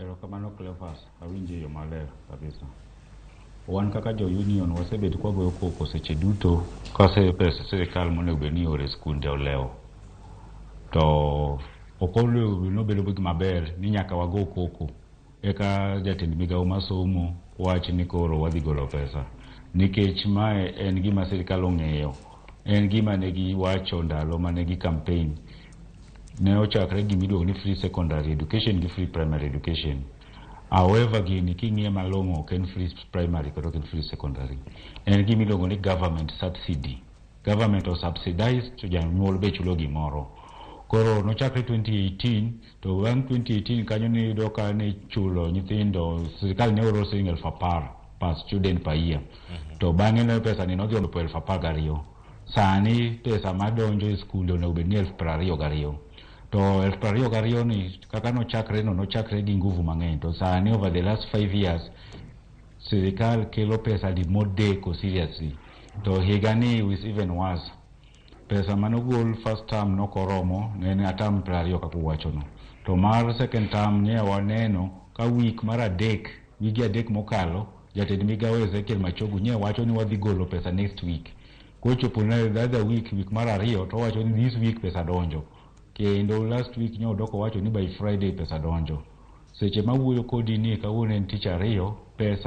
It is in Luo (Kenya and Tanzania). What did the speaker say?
Erokamano Cleophas, awinji e yo maler kabisa. Wan kaka jo union wasebedo ka wagoyo koko seche duto ka pesa sirikal monego bed ni ioro e skunde olewo. To ok onego nobedo gima ber ni nyaka wago koko eka jatend migawo mar somo wach ni koro wadhi golo pesa. Nikech mae en gima sirikal ong'eyo, en gima ne giwacho ndalo mane gi campaign. Ne ochakre gima iluongo ni free secondary education gi free primary education. However, gini king'iye malong'o ok en free primary kata ok en free secondary. En gima iluongo ni government subsidy. Government o subsidize to janyuol be chulo gimoro. Koro nochakre 2018 to bang' 2018 kanyo niyudo ka ne chulo nyithindo, sirikal ne oro siling 10,000 per student per year. To bang'e ne pesa ni nodhi olupo 12,000. Sani pesa madonjo e skunde onego bed ni 22,000. To 22,000 ni kaka nochakre no nochakre gi nguvu mang'eny to sani over the last 5 years sirikal kelo pesa di modeko seriously. To higa ni is even worse. Pesa manogol first term nokoromo, ne en atam 20 kaka uwachono. To mar second term ne waneno ka week mar adek, wige 3 mokalo, jatend migawo Ezekiel Machogu nye wacho ni wadhi golo pesa next week. Kochopo ne the other week, week mar ariyo, to owacho ni this week pesa donjo. Kendo last week nye odok owacho ni by Friday pesa donjo. Seche mawuoyo kodi ni kawuono en tich ariyo, pesa